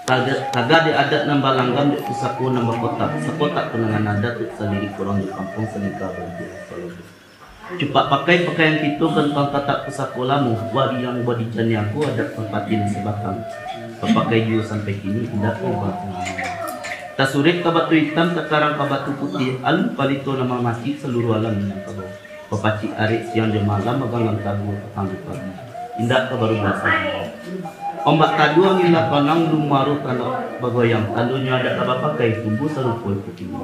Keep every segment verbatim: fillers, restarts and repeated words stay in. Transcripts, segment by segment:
Taga, taga dek adat nan balanggam, dek pusako nan bakotak, sakotak panangan adat, dek salirik urang di kampuang, salingka baranti. Cupak pakai pakaian kito, gantang tatak pusako lamo, wariang warijan niago, adat parpatihan sabatang, bapakai juo sampai kini, indak ka ubah. Tasurek ka batu itam, takarang ka batu putiah, alun palito nan mamacik, saluruah alam Minangkabau. Bapacik arek siang jo malam, baganggam tabuah patang jo pagi, indak ka barubah sajo. Ombak taduah angin lapanang, ulu muaro tanah bagoyang, tandonyo adat lah bapakai, tumbuah sarupo iko kini.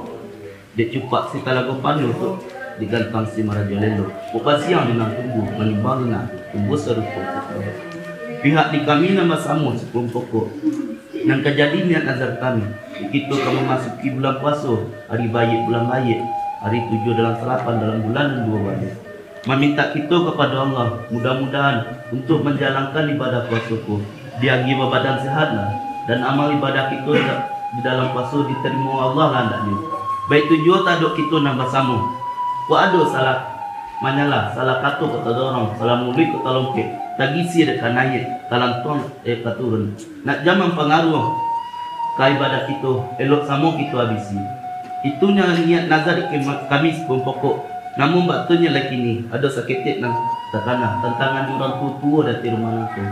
Dek cupak si Talago Panuah tu, dek gantang si Marajo Lelo, buk basiang di nan tumbuah, manimbang di nan tumbuah sarupo iko kini. Pihak di kami nan basamo sakumpul pokok, nan ka jadi niat nazar kami, kito ka mamasuki bulan puaso, ari baiak bulan baiak, ari tujuah dalam salapan dalam bulan nan duo baiak. Mamintak kito kapado Allah, mudah-mudahan untuak manjalankan ibadah puaso ko, diagiah babadan sehat lah, dan amal ibadah kito da-, di dalam puaso ditarimo Allah lah andaknyo. Baitu juo taradok kito nan basamo. Kok ado salah manyalah, salah kato ka tadorong, salah muluik ka talompek, tagisia dek ka naiak, talantuang dek ka turun. Nak jan mampangaruah ka ibadah kito, elok samo kito abisi. Itu nyo niat nazar kami sakumpul pokok. Namun bak tu nyo lai kini, ado saketek nan takana, tantangan di urang tuo-tuo di ateh rumah nangko.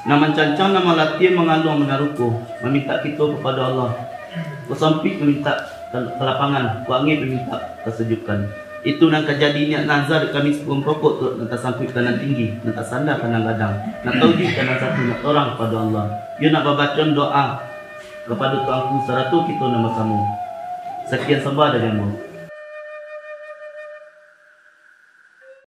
Nan mancancang, nan malatiah, mangaluang manaruko, mamintak kito kapado Allah. Kok sampik mamintak ka-, kalapangan, kok angek mamintak kasajukan. Itu nan ka jadi niat nazar kami sakumpul pokok tu, nan tasangkuik ka nan tinggi, nan tasanda ka nan gadang, nan taujuik ka nan satu, nan torang kapado Allah. Iyo nak babacoan doa kapado Tuanku sarato kito nan basamo. Sakian sambah dari ambo.